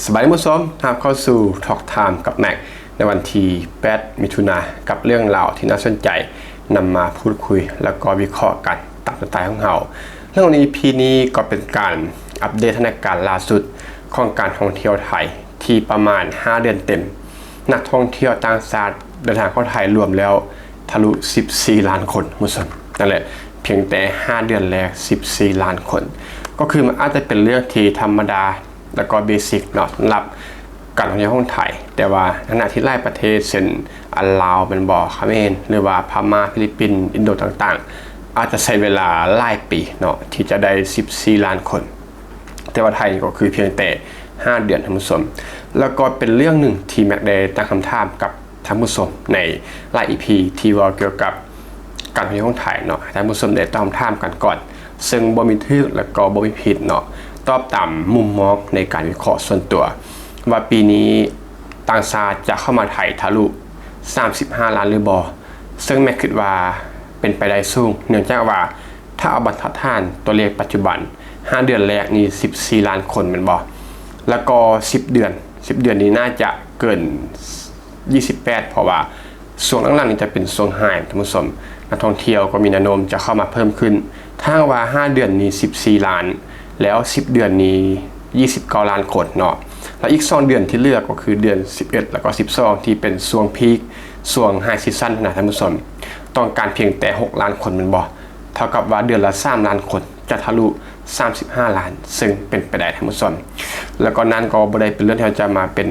ສະບາຍດີທ່ານຜູ້ຊົມ, ຮັບເຂົ້າສູ່ Talk Time ກັບ Mac ໃນວັນທີ ແປດ ມິຖຸນາ ກັບເລື່ອງລາວທີ່ໜ້າສົນໃຈ ນຳມາພູດຄຸຍ ແລ້ວກໍວິເຄາະກັນຕາມສະໄຕຂອງເຮົາ. ເລື່ອງໃນ ອີ ພີ ນີ້ກໍເປັນການອັບເດດສະຖານະການລ່າສຸດຂອງການທ່ອງທ່ຽວໄທ ທີ່ປະມານ ຫ້າ ເດືອນເຕັມ ນັກທ່ອງທ່ຽວຕ່າງຊາດເດີນທາງເຂົ້າໄທລວມແລ້ວທະລຸ ສິບສີ່ ລ້ານຄົນ, ທ່ານຜູ້ຊົມ. ນັ້ນແຫຼະ, ພຽງແຕ່ ຫ້າ ເດືອນແລກ ສິບສີ່ ລ້ານຄົນ, ກໍຄືມັນອາດຈະເປັນເລື່ອງທີ່ທຳມະດາ ແລ້ວກໍ basic ເນາະ ສຳລັບການທ່ອງທ່ຽວຂອງໄທ, ແຕ່ວ່າໃນຂະນະທີ່ຫຼາຍປະເທດ ເຊັ່ນ ອາ ລາວແມ່ນບໍ່, ຂະເໝນ ຫຼືວ່າພະມ້າ, ຟີລິບປິນ, ອິນໂດຕ່າງໆ ອາດຈະໃຊ້ເວລາຫຼາຍປີເນາະ ທີ່ຈະໄດ້ ສິບສີ່ ລ້ານຄົນ, ແຕ່ວ່າໄທກໍຄືພຽງແຕ່ ຫ້າ ເດືອນ, ທ່ານຜູ້ຊົມ. ແລ້ວກໍເປັນເລື່ອງໜຶ່ງທີ່ Mac ໄດ້ຕັ້ງຄຳຖາມກັບ ທ່ານຜູ້ຊົມໃນຫຼາຍ ອີ ພີ ທີ່ເວົ້າກ່ຽວກັບການທ່ອງທ່ຽວຂອງໄທເນາະ, ໃຫ້ທ່ານຜູ້ຊົມໄດ້ຕອບຄຳຖາມກັນກ່ອນ, ເຊິ່ງບໍ່ມີຖືກ ແລະ ກໍບໍ່ມີຜິດເນາະ, ຕອບຕາມມຸມມອງໃນການວິເຄາະສ່ວນຕົວ ວ່າປີນີ້ຕ່າງຊາດຈະເຂົ້າມາໄທທະລຸ ສາມສິບຫ້າ ລ້ານ ຫຼືບໍ່, ເຊິ່ງ Mac ຄິດວ່າເປັນໄປໄດ້ສູງ, ເນື່ອງຈາກວ່າ ຖ້າເອົາບັນທັດຖານຕົວເລກປັດຈຸບັນ ຫ້າ ເດືອນແລກນີ້ ສິບສີ່ ລ້ານຄົນແມ່ນບໍ່? ແລ້ວກໍ ສິບ ເດືອນ, ສິບ ເດືອນນີ້ໜ້າຈະເກີນ ຊາວແປດ ເພາະວ່າຊ່ວງຫຼັງໆນີ້ຈະເປັນຊ່ວງ high ທ່ານຜູ້ຊົມ, ນັກທ່ອງທ່ຽວກໍມີແນວໂນ້ມຈະເຂົ້າມາເພີ່ມຂຶ້ນ. ຖ້າຫາກວ່າ ຫ້າ ເດືອນນີ້ ສິບສີ່ ລ້ານ, ແລ້ວ ສິບ ເດືອນນີ້ ຊາວເກົ້າ ລ້ານຄົນເນາະ, ແລ້ວອີກ ສອງ ເດືອນທີ່ເຫຼືອກໍຄືເດືອນ ສິບເອັດ ແລ້ວກໍ ສິບສອງ ທີ່ເປັນຊ່ວງ peak ຊ່ວງ high season ນະ ທ່ານຜູ້ຊົມ, ຕ້ອງການພຽງແຕ່ ຫົກ ລ້ານຄົນແມ່ນບໍ່? ເທົ່າກັບວ່າເດືອນລະ ສາມ ລ້ານຄົນ ຈະທະລຸ ສາມສິບຫ້າ ລ້ານ, ເຊິ່ງເປັນໄປໄດ້ ທ່ານຜູ້ຊົມ. ແລ້ວກໍນັ້ນກໍບໍ່ໄດ້ເປັນເລື່ອງທີ່ເຮົາຈະມາເປັນ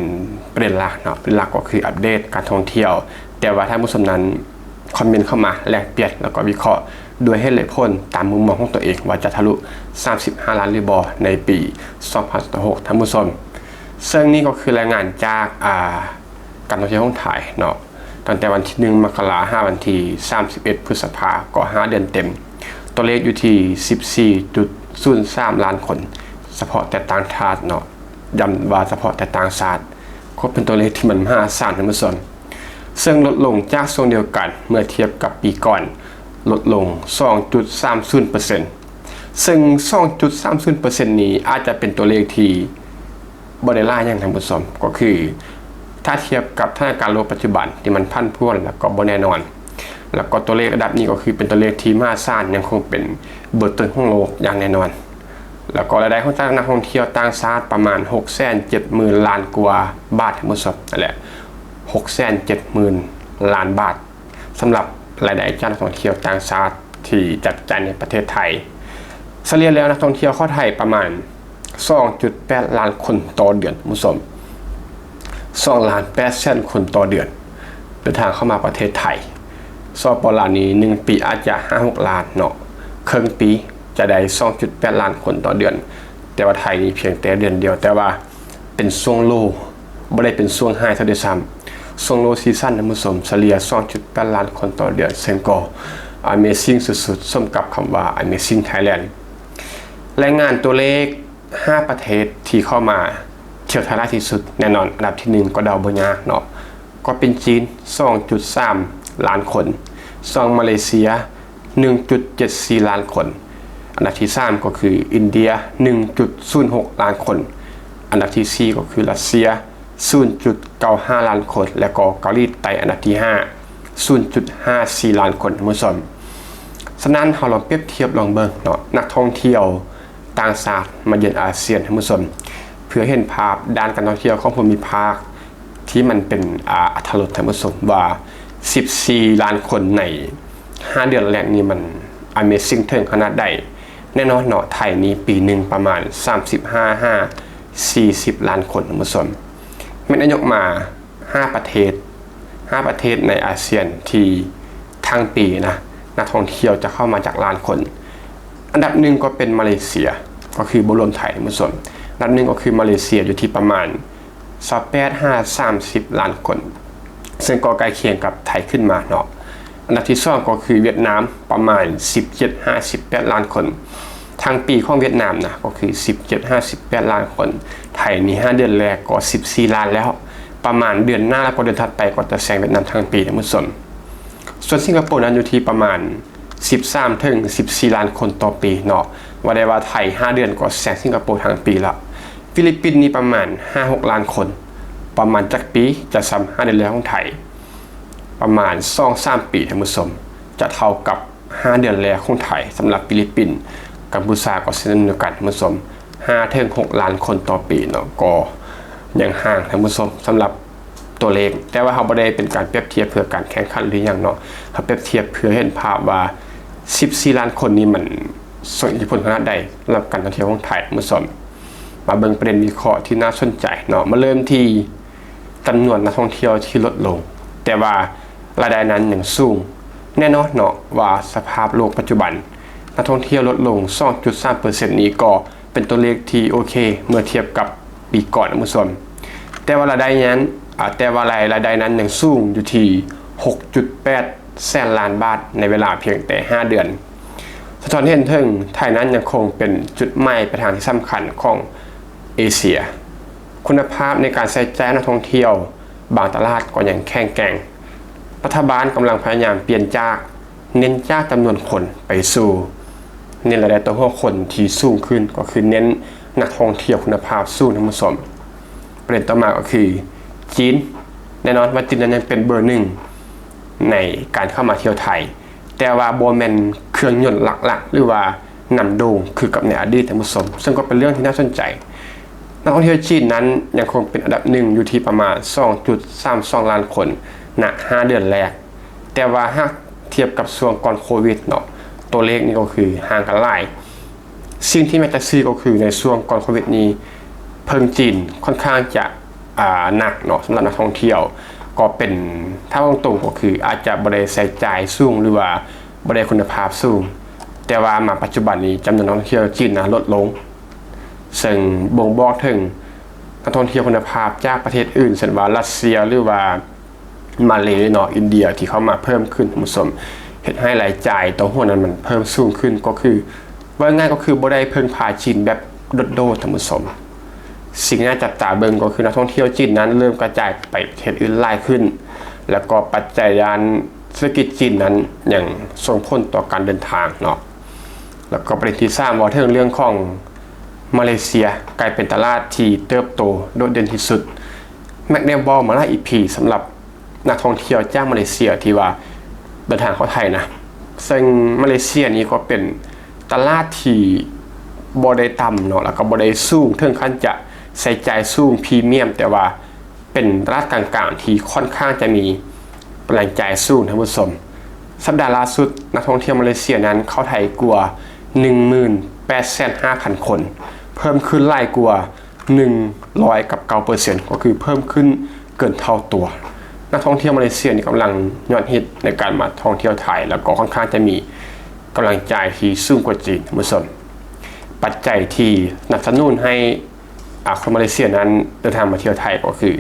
ປະເດັນຫຼັກເນາະ, ປະເດັນຫຼັກກໍຄືອັບເດດການທ່ອງທ່ຽວ, ແຕ່ວ່າທ່ານຜູ້ຊົມນັ້ນຄອມເມັນເຂົ້າມາແລກປ່ຽນ ແລ້ວກໍວິເຄາະດ້ວຍເຫດດ້ວຍຜົນຕາມມຸມມອງຂອງຕົວເອງ ວ່າຈະທະລຸ ສາມສິບຫ້າ ລ້ານ ຫຼືບໍ່ ໃນປີ ສອງພັນຊາວຫົກ ທ່ານຜູ້ຊົມ. ເຊິ່ງນີ້ກໍຄືລາຍງານຈາກ ອ່າ ການທ່ອງທ່ຽວຂອງໄທເນາະ, ຕັ້ງແຕ່ວັນທີ ໜຶ່ງ ມະກະລາ ຫາວັນທີ ສາມສິບເອັດ ພຶດສະພາ ກໍ ຫ້າ ເດືອນເຕັມ, ຕົວເລກຢູ່ທີ່ ສິບສີ່ຈຸດສູນສາມ ລ້ານຄົນ ສະເພາະແຕ່ຕ່າງຊາດເນາະ, ຢ້ຳວ່າສະເພາະແຕ່ຕ່າງຊາດ, ກໍເປັນຕົວເລກທີ່ມັນມະຫາສານ ທ່ານຜູ້ຊົມ, ເຊິ່ງລົດລົງຈາກຊ່ວງດຽວກັນເມື່ອທຽບກັບປີກ່ອນ, ລົດລົງ ສອງຈຸດສາມສູນເປີເຊັນ, ເຊິ່ງ ສອງຈຸດສາມສູນເປີເຊັນ ນີ້ອາດຈະເປັນຕົວເລກທີ່ ບໍ່ໄດ້ຫຼາຍຫຍັງ ທ່ານຜູ້ຊົມ, ກໍຄືຖ້າທຽບກັບສະຖານະການໂລກປັດຈຸບັນທີ່ມັນຜັນຜວນ ແລ້ວກໍບໍ່ແນ່ນອນ, ແລ້ວກໍຕົວເລກລະດັບນີ້ກໍຄືເປັນຕົວເລກທີ່ມະຫາສານ, ຍັງຄົງເປັນເບີຕົ້ນຂອງໂລກຢ່າງແນ່ນອນ, ແລ້ວກໍລາຍໄດ້ຂອງຈາກນັກທ່ອງທ່ຽວຕ່າງຊາດປະມານ ຫົກແສນເຈັດໝື່ນ ລ້ານກວ່າບາດ ທ່ານຜູ້ຊົມ, ນັ້ນແຫຼະ ຫົກແສນເຈັດໝື່ນ ລ້ານບາດ. ສຳລັບລາຍໄດ້ຈາກນັກທ່ອງທ່ຽວຕ່າງຊາດທີ່ຈັບຈ່າຍໃນປະເທດໄທ, ສະເລ່ຍແລ້ວນັກທ່ອງທ່ຽວເຂົ້າໄທປະມານ ສອງຈຸດແປດ ລ້ານຄົນຕໍ່ເດືອນ, ທ່ານຜູ້ຊົມ, ສອງລ້ານແປດແສນຄົນຕໍ່ເດືອນ ເດີນທາງເຂົ້າມາປະເທດໄທ. ສປປ ລາວນີ້ ໜຶ່ງປີອາດຈະ ຫ້າຫົກ ລ້ານເນາະ, ເຄິ່ງປີຈະໄດ້ ສອງຈຸດແປດ ລ້ານຄົນຕໍ່ເດືອນ, ແຕ່ວ່າໄທນີ້ພຽງແຕ່ເດືອນດຽວ, ແຕ່ວ່າ ເປັນຊ່ວງ low ບໍ່ໄດ້ເປັນຊ່ວງ high ຊະດ້ວຍຊ້ຳ, ຊ່ວງ low season ທ່ານຜູ້ຊົມ, ສະເລ່ຍ ສອງຈຸດແປດ ລ້ານຄົນຕໍ່ເດືອນ, ເຊິ່ງກໍ amazing ສຸດໆ, ສົມກັບຄຳວ່າ Amazing Thailand. ລາຍງານຕົວເລກ ຫ້າ ປະເທດທີ່ເຂົ້າມາທ່ຽວໄທຫຼາຍທີ່ສຸດ, ແນ່ນອນ ອັນດັບທີ ໜຶ່ງ ກໍເດົາບໍ່ຍາກເນາະ, ກໍເປັນຈີນ ສອງຈຸດສາມ ລ້ານຄົນ, ສອງ ມາເລເຊຍ ໜຶ່ງຈຸດເຈັດສີ່ ລ້ານຄົນ, ອັນດັບທີ ສາມ ກໍຄືອິນເດຍ ໜຶ່ງຈຸດສູນຫົກ ລ້ານຄົນ, ອັນດັບທີ ສີ່ ກໍຄືຣັດເຊຍ ສູນຈຸດເກົ້າຫ້າ ລ້ານຄົນ ແລະ ກໍເກົາຫຼີໃຕ້ ອັນດັບທີ ຫ້າ ສູນຈຸດຫ້າສີ່ ລ້ານຄົນ, ທ່ານຜູ້ຊົມ. ສະນັ້ນ ເຮົາລອງປຽບທຽບລອງເບິ່ງເນາະ, ນັກທ່ອງທ່ຽວຕ່າງຊາດມາເຢືອນອາຊຽນ, ທ່ານຜູ້ຊົມ, ເພື່ອເຫັນພາບດ້ານການທ່ອງທ່ຽວຂອງພູມິພາກ ທີ່ມັນເປັນ ອາ ອັດຖະລົດ, ທ່ານຜູ້ຊົມ, ວ່າ ສິບສີ່ ລ້ານຄົນໃນ ຫ້າ ເດືອນແລກນີ້ ມັນ amazing ເຖິງຂະໜາດໃດ. ແນ່ນອນເນາະ, ໄທນີ້ປີໜຶ່ງປະມານ ສາມສິບຫ້າ ຫາ ສີ່ສິບ ລ້ານຄົນ, ທ່ານຜູ້ຊົມ. ແມ່ນໄດ້ຍົກມາ ຫ້າ ປະເທດ, ຫ້າ ປະເທດໃນອາຊຽນທີ່ທັງປີນະ, ນັກທ່ອງທ່ຽວຈະເຂົ້າມາຈັກລ້ານຄົນ. ອັນດັບ ໜຶ່ງ ກໍເປັນມາເລເຊຍ, ກໍຄືບໍ່ລວມໄທ, ທ່ານຜູ້ຊົມ. ອັນດັບ ໜຶ່ງ ກໍຄືມາເລເຊຍ ຢູ່ທີ່ປະມານ ຊາວແປດ ຫາ ສາມສິບ ລ້ານຄົນ, ເຊິ່ງກໍໃກ້ຄຽງກັບໄທຂຶ້ນມາເນາະ. ອັນດັບທີ ສອງ ກໍຄືຫວຽດນາມ, ປະມານ ສິບເຈັດ ຫາ ສິບແປດ ລ້ານຄົນ. ທັງປີຂອງຫວຽດນາມນະ ກໍຄື ສິບເຈັດ ຫາ ສິບແປດ ລ້ານຄົນ. ໄທນີ້ ຫ້າ ເດືອນແລກກໍ ສິບສີ່ ລ້ານແລ້ວ, ປະມານເດືອນໜ້າ ແລ້ວກໍເດືອນຖັດໄປກໍຈະແຊງຫວຽດນາມທັງປີ, ທ່ານຜູ້ຊົມ. ສ່ວນສິງກະໂປນັ້ນ ຢູ່ທີ່ປະມານ ສິບສາມ ເຖິງ ສິບສີ່ ລ້ານຄົນຕໍ່ປີເນາະ. ວ່າໄດ້ວ່າໄທ ຫ້າ ເດືອນກໍແຊງສິງກະໂປທັງປີລະ. ຟີລິບປິນນີ້ປະມານຫ້າຫົກລ້ານຄົນ. ປະມານຈັກປີຈະສ່ຳຫ້າເດືອນແລກຂອງໄທ? ປະມານສອງສາມປີ ທ່ານຜູ້ຊົມ, ຈະເທົ່າກັບຫ້າເດືອນແລກຂອງໄທສຳລັບຟີລິບປິນ. ກຳພູຊາກໍເຊັ່ນດຽວກັນ ທ່ານຜູ້ຊົມ, ຫ້າເຖິງຫົກລ້ານຄົນຕໍ່ປີເນາະ, ກໍຍັງຫ່າງ ທ່ານຜູ້ຊົມ, ສຳລັບ ຕົວເລກ, ແຕ່ວ່າເຮົາບໍ່ໄດ້ເປັນການປຽບທຽບເພື່ອການແຂ່ງຂັນ ຫຼື ຫຍັງເນາະ, ເຮົາປຽບທຽບເພື່ອເຫັນພາບວ່າສິບສີ່ລ້ານຄົນນີ້ມັນສົ່ງອິດທິພົນຂະໜາດໃດສຳລັບການທ່ອງທ່ຽວຂອງໄທ ທ່ານຜູ້ຊົມ. ມາເບິ່ງປະເດັນວິເຄາະທີ່ໜ້າສົນໃຈເນາະ, ມາເລີ່ມທີ່ຈຳນວນນັກທ່ອງທ່ຽວທີ່ລົດລົງ ແຕ່ວ່າລາຍໄດ້ນັ້ນຍັງສູງ. ແນ່ນອນເນາະວ່າສະພາບໂລກປັດຈຸບັນ ນັກທ່ອງທ່ຽວລົດລົງສອງຈຸດສາມເປີເຊັນນີ້ກໍ ເປັນຕົວເລກທີ່ໂອເຄເມື່ອທຽບກັບປີກ່ອນ ທ່ານຜູ້ຊົມ, ແຕ່ວ່າລາຍໄດ້ນັ້ນ ອາ ແຕ່ວ່າລາຍ ລາຍໄດ້ນັ້ນຍັງສູງຢູ່ທີ່ຫົກຈຸດແປດແສນລ້ານບາດໃນເວລາພຽງແຕ່ຫ້າເດືອນ, ສະທ້ອນໃຫ້ເຫັນເຖິງໄທນັ້ນຍັງຄົງເປັນຈຸດໝາຍປາຍທາງທີ່ສຳຄັນຂອງເອເຊຍ. ຄຸນນະພາບໃນການໃຊ້ຈ່າຍນັກທ່ອງທ່ຽວບາງຕະຫຼາດກໍຍັງແຂງແກ່ງ. ລັດຖະບານກຳລັງພະຍາຍາມປ່ຽນຈາກ ເນັ້ນຈາກຈຳນວນຄົນໄປສູ່ເນັ້ນລາຍໄດ້ຕໍ່ຫົວຄົນທີ່ສູງຂຶ້ນ, ກໍຄືເນັ້ນນັກທ່ອງທ່ຽວຄຸນນະພາບສູງ ທ່ານຜູ້ຊົມ. ປະເດັນຕໍ່ມາກໍຄືຈີນ, ແນ່ນອນວ່າຈີນນັ້ນຍັງເປັນເບີໜຶ່ງໃນການເຂົ້າມາທ່ຽວໄທ, ແຕ່ວ່າບໍ່ແມ່ນເຄື່ອງຍົນຫຼັກໆ ຫຼືວ່ານຳໂດ່ງຄືກັບໃນອະດີດ ທ່ານຜູ້ຊົມ, ເຊິ່ງກໍເປັນເລື່ອງທີ່ໜ້າສົນໃຈ. ນັກທ່ອງທ່ຽວຈີນນັ້ນຍັງຄົງເປັນອັນດັບໜຶ່ງຢູ່ທີ່ປະມານສອງຈຸດສາມສອງລ້ານຄົນ ນະ ຫ້າເດືອນແລກ. ແຕ່ວ່າຫາກທຽບກັບຊ່ວງກ່ອນໂຄວິດເນາະ, ຕົວເລກນີ້ກໍຄືຫ່າງກັນຫຼາຍ. ສິ່ງທີ່ມັກຈະຊື່ກໍຄືໃນຊ່ວງກ່ອນໂຄວິດນີ້ ເພິ່ງຈີນຄ່ອນຂ້າງຈະ ອາ ໜັກເນາະ, ສຳລັບນັກທ່ອງທ່ຽວກໍເປັນ ຖ້າເວົ້າຕົງໆ ກໍຄືອາດຈະບໍ່ໄດ້ໃຊ້ຈ່າຍສູງ ຫຼືວ່າບໍ່ໄດ້ຄຸນນະພາບສູງ, ແຕ່ວ່າມາປັດຈຸບັນນີ້ ຈຳນວນນັກທ່ອງທ່ຽວຈີນນະລົດລົງ, ເຊິ່ງບົ່ງບອກເຖິງນັກທ່ອງທ່ຽວຄຸນນະພາບຈາກປະເທດອື່ນ ເຊັ່ນວ່າຣັດເຊຍ ຫຼືວ່າ ມາເລເນາະ, ອິນເດຍ ທີ່ເຂົ້າມາເພີ່ມຂຶ້ນ ທ່ານຜູ້ຊົມ, ເຮັດໃຫ້ລາຍຈ່າຍຕໍ່ຫົວນັ້ນມັນເພີ່ມສູງຂຶ້ນ, ກໍຄື ເວົ້າງ່າຍໆ ກໍຄືບໍ່ໄດ້ເພິ່ງພາຈີນແບບໂດດໆ ທ່ານຜູ້ຊົມ. ສິ່ງໜ້າຈັບຕາເບິ່ງກໍຄືນັກທ່ອງທ່ຽວຈີນນັ້ນເລີ່ມກະຈາຍໄປປະເທດອື່ນຫຼາຍຂຶ້ນ, ແລ້ວກໍປັດໄຈດ້ານເສດຖະກິດຈີນນັ້ນຍັງສົ່ງຜົນຕໍ່ການເດີນທາງເນາະ. ແລ້ວກໍປະເດັນທີສາມ ເວົ້າເຖິງເລື່ອງຂອງມາເລເຊຍ, ກາຍເປັນຕະຫຼາດທີ່ເຕີບໂຕໂດດເດັ່ນທີ່ສຸດ. ແມັກໄດ້ເວົ້າມາຫຼາຍອີພີສຳລັບ ນັກທ່ອງທ່ຽວຈາກມາເລເຊຍທີ່ວ່າເດີນທາງເຂົ້າໄທນະ, ເຊິ່ງມາເລເຊຍນີ້ກໍເປັນຕະຫຼາດທີ່ບໍ່ໄດ້ຕ່ຳເນາະ, ແລ້ວກໍບໍ່ໄດ້ສູງເຖິງຂັ້ນຈະໃຊ້ຈ່າຍສູງພຣີມຽມ, ແຕ່ວ່າເປັນຕະຫຼາດກາງໆທີ່ຄ່ອນຂ້າງຈະມີກຳລັງຈ່າຍສູງ, ທ່ານຜູ້ຊົມ. ສັບດາລ່າສຸດ ນັກທ່ອງທ່ຽວມາເລເຊຍນັ້ນເຂົ້າໄທກວ່າໜຶ່ງໝື່ນແປດແສນຫ້າພັນຄົນ, ເພີ່ມຂຶ້ນຫຼາຍກວ່າ ໜຶ່ງຮ້ອຍກັບເກົ້າເປີເຊັນ, ກໍຄືເພີ່ມຂຶ້ນເກີນເທົ່າຕົວ. ນັກທ່ອງທ່ຽວມາເລເຊຍນີ້ກຳລັງຍອດຮິດໃນການມາທ່ອງທ່ຽວໄທ, ແລ້ວກໍຄ່ອນຂ້າງຈະມີກຳລັງຈ່າຍທີ່ສູງກວ່າຈີນ, ທ່ານຜູ້ຊົມ. ປັດໄຈທີ່ສະໜັບສະໜູນໃຫ້ ອາ ຄົນມາເລເຊຍນັ້ນເດີນທາງມາທ່ຽວໄທ ກໍຄື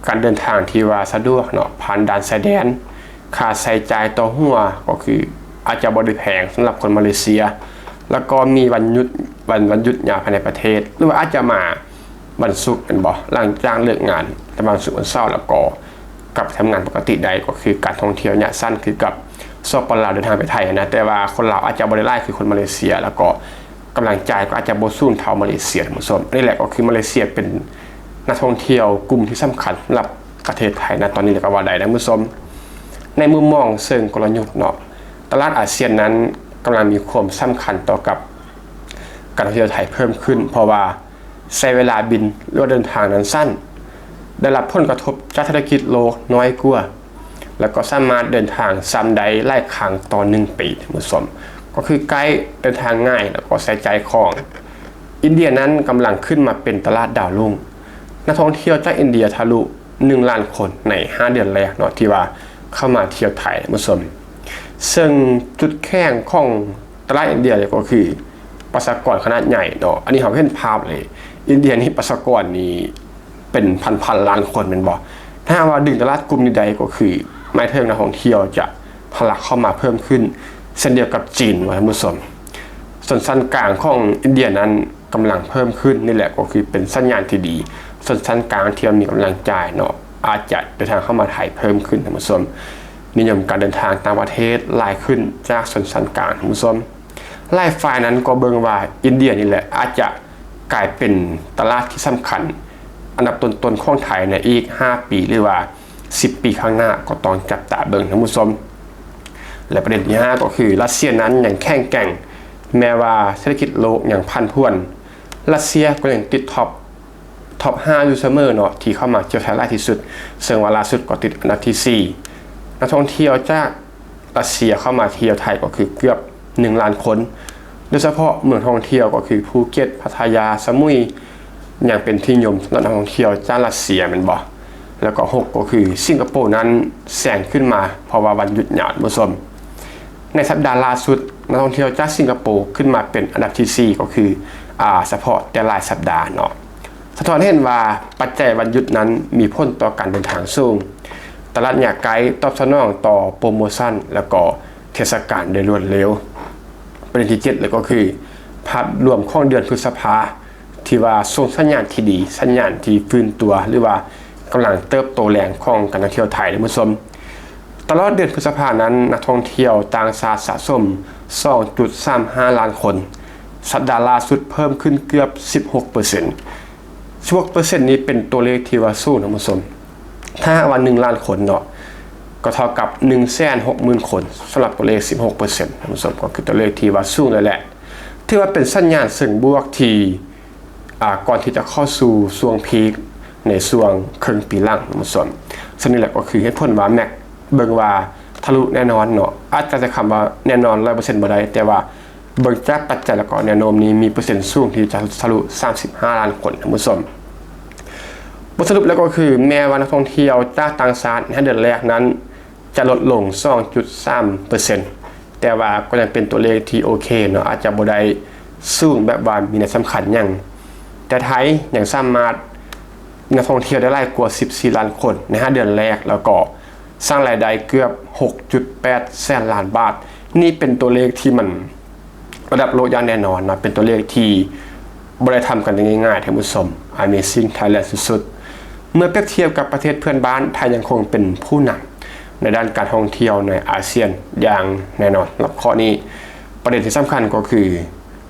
ການເດີນທາງທີ່ວ່າສະດວກເນາະ, ຜ່ານດ່ານຊາຍແດນ, ຄ່າໃຊ້ຈ່າຍຕໍ່ຫົວກໍຄືອາດຈະບໍ່ໄດ້ແພງສຳລັບຄົນມາເລເຊຍ, ແລ້ວກໍມີວັນຢຸດ ວັນ ວັນຢຸດຍາວພາຍໃນປະເທດ ຫຼືວ່າອາດຈະມາວັນສຸກແມ່ນບໍ່ ຫຼັງຈາກເລີກງານ, ແຕ່ວັນສຸກວັນເສົາແລ້ວກໍກັບໄປທຳງານປົກກະຕິໄດ້, ກໍຄືການທ່ອງທ່ຽວໄລຍະສັ້ນຄືກັບ ສປປ ລາວ ເດີນທາງໄປໄທນະ, ແຕ່ວ່າຄົນລາວອາດຈະບໍ່ໄດ້ຫຼາຍຄືຄົນມາເລເຊຍ, ແລ້ວກໍກຳລັງຈ່າຍກໍອາດຈະບໍ່ສູງເທົ່າມາເລເຊຍ, ທ່ານຜູ້ຊົມ. ນີ້ແຫຼະ ກໍຄືມາເລເຊຍເປັນນັກທ່ອງທ່ຽວກຸ່ມທີ່ສຳຄັນສຳລັບປະເທດໄທນະຕອນນີ້ເລີຍກໍວ່າໄດ້ນະ ທ່ານຜູ້ຊົມ. ໃນມຸມມອງເຊີງກົນລະຍຸດເນາະ, ຕະຫຼາດອາຊຽນນັ້ນກຳລັງມີຄວາມສຳຄັນຕໍ່ກັບການທ່ອງທ່ຽວໄທເພີ່ມຂຶ້ນ, ເພາະວ່າໃຊ້ເວລາບິນ ຫຼືວ່າເດີນທາງນັ້ນສັ້ນ, ໄດ້ຮັບຜົນກະທົບຈາກເສດຖະກິດໂລກນ້ອຍກວ່າ, ແລ້ວກໍສາມາດເດີນທາງຊ້ຳໄດ້ຫຼາຍຄັ້ງຕໍ່ໜຶ່ງປີ, ທ່ານຜູ້ຊົມ, ກໍຄືໃກ້, ເດີນທາງງ່າຍ ແລ້ວກໍໃຊ້ຈ່າຍຄ່ອງ. ອິນເດຍນັ້ນກຳລັງຂຶ້ນມາເປັນຕະຫຼາດດາວຮຸ່ງ, ນັກທ່ອງທ່ຽວຈາກອິນເດຍທະລຸ ໜຶ່ງລ້ານຄົນໃນຫ້າເດືອນແລກເນາະ ທີ່ວ່າເຂົ້າມາທ່ຽວໄທ, ທ່ານຜູ້ຊົມ. ເຊິ່ງຈຸດແຂງຂອງຕະຫຼາດອິນເດຍກໍຄືປະຊາກອນຂະໜາດໃຫຍ່ເນາະ, ອັນນີ້ເຮົາເຫັນພາບເລີຍ, ອິນເດຍນີ້ປະຊາກອນນີ້ເປັນພັນໆລ້ານຄົນແມ່ນບໍ່? ຖ້າຫາກວ່າດຶງຕະຫຼາດກຸ່ມນີ້ໄດ້ ກໍຄືໝາຍເຖິງນັກທ່ອງທ່ຽວຈະທະລັກເຂົ້າມາເພີ່ມຂຶ້ນ ເຊັ່ນດຽວກັບຈີນ, ວ່າ ທ່ານຜູ້ຊົມ. ຊົນຊັ້ນກາງຂອງອິນເດຍນັ້ນ ກຳລັງເພີ່ມຂຶ້ນ, ນີ້ແຫຼະກໍຄືເປັນສັນຍານທີ່ດີ. ຊົນຊັ້ນກາງທີ່ວ່າມີກຳລັງຈ່າຍເນາະ ອາດຈະເດີນທາງເຂົ້າມາໄທເພີ່ມຂຶ້ນ, ທ່ານຜູ້ຊົມ, ນິຍົມການເດີນທາງຕ່າງປະເທດຫຼາຍຂຶ້ນຈາກຊົນຊັ້ນກາງ, ທ່ານຜູ້ຊົມ. ຫຼາຍຝ່າຍນັ້ນກໍເບິ່ງວ່າອິນເດຍນີ້ແຫຼະອາດຈະ ກາຍເປັນຕະຫຼາດທີ່ສຳຄັນອັນດັບຕົ້ນໆຂອງໄທໃນອີກຫ້າປີ ຫຼືວ່າສິບປີຂ້າງໜ້າ ກໍຕ້ອງຈັບຕາເບິ່ງ ທ່ານຜູ້ຊົມ. ແລະ ປະເດັນທີຫ້າ ກໍຄື ຣັດເຊຍນັ້ນຍັງແຂງແກ່ງ, ແມ້ວ່າເສດຖະກິດໂລກຍັງຜັນຜວນ, ຣັດເຊຍກໍຍັງຕິດທັອບ ທັອບຫ້າຢູ່ສະເໝີເນາະ ທີ່ເຂົ້າມາທ່ຽວໄທຫຼາຍທີ່ສຸດ, ເຊິ່ງວ່າລ່າສຸດກໍຕິດອັນດັບທີສີ່. ນັກທ່ອງທ່ຽວຈາກຣັດເຊຍເຂົ້າມາທ່ຽວໄທກໍຄືເກືອບໜຶ່ງລ້ານຄົນ, ໂດຍສະເພາະເມືອງທ່ອງທ່ຽວກໍຄືພູເກັດ, ພັດທະຍາ, ສະໝຸຍ ຍັງເປັນທີ່ນິຍົມສຳລັບນັກທ່ອງທ່ຽວຈາກຣັດເຊຍແມ່ນບໍ່? ແລ້ວກໍຫົກ ກໍຄືສິງກະໂປນັ້ນແຊງຂຶ້ນມາ ເພາະວ່າວັນຢຸດຍາວ ທ່ານຜູ້ຊົມ. ໃນສັບດາລ່າສຸດ ນັກທ່ອງທ່ຽວຈາກສິງກະໂປຂຶ້ນມາເປັນອັນດັບທີສີ່ ກໍຄື ອາ ສະເພາະແຕ່ຫຼາຍສັບດາເນາະ. ສະທ້ອນໃຫ້ເຫັນວ່າປັດໄຈວັນຢຸດນັ້ນມີຜົນຕໍ່ການເດີນທາງສູງ. ຕະຫຼາດໄລຍະໄກຕອບສະໜອງຕໍ່ໂປຣໂມຊັນ ແລ້ວກໍເທດສະການໂດຍລວດເລັວ. ປະເດັນທີເຈັດ ແລ້ວກໍຄື ພາບລວມຂອງເດືອນພຶດສະພາ ທີ່ວ່າສົ່ງສັນຍານທີ່ດີ, ສັນຍານທີ່ຟື້ນຕົວ ຫຼືວ່າກຳລັງເຕີບໂຕແຮງຂອງການທ່ອງທ່ຽວໄທ ທ່ານຜູ້ຊົມ. ຕະຫຼອດເດືອນພຶດສະພານັ້ນ ນັກທ່ອງທ່ຽວຕ່າງຊາດສະສົມສອງຈຸດສາມຫ້າລ້ານຄົນ, ສັບດາລ່າສຸດເພີ່ມຂຶ້ນເກືອບສິບຫົກເປີເຊັນ. ສິບຫົກເປີເຊັນນີ້ເປັນຕົວເລກທີ່ວ່າສູງ ທ່ານຜູ້ຊົມ. ຖ້າຫາກວ່າໜຶ່ງລ້ານຄົນເນາະ ກໍເທົ່າກັບໜຶ່ງແສນຫົກໝື່ນຄົນ ສຳລັບຕົວເລກສິບຫົກເປີເຊັນ ທ່ານຜູ້ຊົມ, ກໍຄືຕົວເລກທີ່ວ່າສູງເລີຍແຫຼະ. ຖືວ່າເປັນສັນຍານເຊີງບວກທີ່ ອາ ກ່ອນທີ່ຈະເຂົ້າສູ່ຊ່ວງພີກໃນຊ່ວງເຄິ່ງປີຫຼັງ ທ່ານຜູ້ຊົມ. ເຊິ່ງນີ້ແຫຼະກໍຄືເຫດຜົນວ່າແມັກເບິ່ງວ່າທະລຸແນ່ນອນເນາະ, ອາດຈະໃຊ້ຄຳວ່າແນ່ນອນຮ້ອຍເປີເຊັນບໍ່ໄດ້, ແຕ່ວ່າເບິ່ງຈາກປັດໄຈແລ້ວກໍແນວໂນ້ມນີ້ມີເປີເຊັນສູງທີ່ຈະທະລຸສາມສິບຫ້າລ້ານຄົນ ທ່ານຜູ້ຊົມ. ບົດສະຫຼຸບແລ້ວກໍຄື ແມ້ວ່ານັກທ່ອງທ່ຽວຈາກຕ່າງຊາດໃນຫ້າເດືອນແລກນັ້ນ ຈະລົດລົງສອງຈຸດສາມເປີເຊັນ, ແຕ່ວ່າກໍຍັງເປັນຕົວເລກທີ່ໂອເຄເນາະ, ອາດຈະບໍ່ໄດ້ສູງແບບວ່າມີນັຍສຳຄັນຫຍັງ. ແຕ່ໄທຍັງສາມາດ ນັກທ່ອງທ່ຽວໄດ້ຫຼາຍກວ່າສິບສີ່ລ້ານຄົນໃນຫ້າເດືອນແລກ, ແລ້ວກໍສ້າງລາຍໄດ້ເກືອບຫົກຈຸດແປດແສນລ້ານບາດ. ນີ້ເປັນຕົວເລກທີ່ມັນ ລະດັບໂລກຢ່າງແນ່ນອນນະ, ເປັນຕົວເລກທີ່ບໍ່ໄດ້ທຳກັນໄດ້ງ່າຍໆ ທ່ານຜູ້ຊົມ, Amazing Thailand ສຸດໆ. ເມື່ອປຽບທຽບກັບປະເທດເພື່ອນບ້ານ, ໄທຍັງຄົງເປັນຜູ້ນຳໃນດ້ານການທ່ອງທ່ຽວໃນອາຊຽນຢ່າງແນ່ນອນ. ສຳລັບຂໍ້ນີ້, ປະເດັນທີ່ສຳຄັນກໍຄື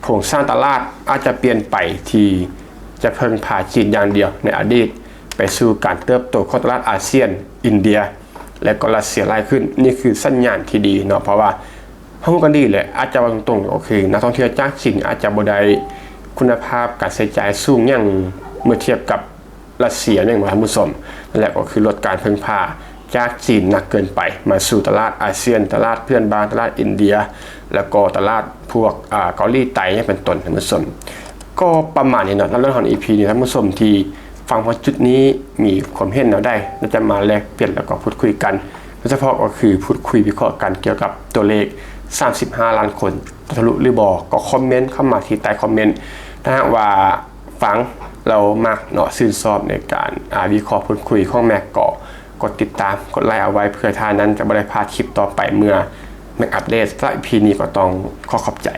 ໂຄງສ້າງຕະຫຼາດອາດຈະປ່ຽນໄປ ທີ່ຈະເພິ່ງພາຈີນຢ່າງດຽວໃນອະດີດ ໄປສູ່ການເຕີບໂຕຂອງຕະຫຼາດອາຊຽນ, ອິນເດຍ ແລະ ກໍຣັດເຊຍຫຼາຍຂຶ້ນ. ນີ້ຄືສັນຍານທີ່ດີເນາະ, ເພາະວ່າ ເຮົາຮູ້ກັນດີແຫຼະ, ອາດຈະເວົ້າຕົງໆ ກໍຄືນັກທ່ອງທ່ຽວຈາກຈີນອາດຈະບໍ່ໄດ້ຄຸນນະພາບການໃຊ້ຈ່າຍສູງຫຍັງເມື່ອທຽບກັບຣັດເຊຍແມ່ນບໍ່ທ່ານຜູ້ຊົມ, ແລະ ກໍຄືລົດການເພິ່ງພາຈາກຈີນໜັກເກີນໄປ ມາສູ່ຕະຫຼາດອາຊຽນ, ຕະຫຼາດເພື່ອນບ້ານ, ຕະຫຼາດອິນເດຍ ແລ້ວກໍຕະຫຼາດພວກ ອາ ເກົາຫຼີໃຕ້ຢ່າງເປັນຕົ້ນ ທ່ານຜູ້ຊົມ. ກໍປະມານນີ້ເນາະ, ເລື່ອງຂອງ ອີພີ ນີ້ ທ່ານຜູ້ຊົມທີ່ຟັງມາຈຸດນີ້ມີຄວາມເຫັນແນວໃດ ແລະ ຈະມາແລກປ່ຽນ ແລ້ວກໍພູດຄຸຍກັນ, ໂດຍສະເພາະກໍຄືພູດຄຸຍວິເຄາະກັນກ່ຽວກັບຕົວເລກສາມສິບຫ້າລ້ານຄົນ ຈະທະລຸຫຼືບໍ່ ກໍຄອມເມັນເຂົ້າມາທີ່ໃຕ້ຄອມເມັນ. ຖ້າຫາກວ່າຟັງແລ້ວມັກເນາະ, ຊື່ນຊອບໃນການ ອາ ວິເຄາະພູດຄຸຍຂອງແມັກ ກໍກົດຕິດຕາມ, ກົດໄລເອົາໄວ້ ເພື່ອທ່ານນັ້ນຈະບໍ່ໄດ້ພາດຄລິບຕໍ່ໄປເມື່ອແມັກອັບເດດ. ສຳລັບ ອີພີ ນີ້ກໍຕ້ອງຂໍຂອບໃຈ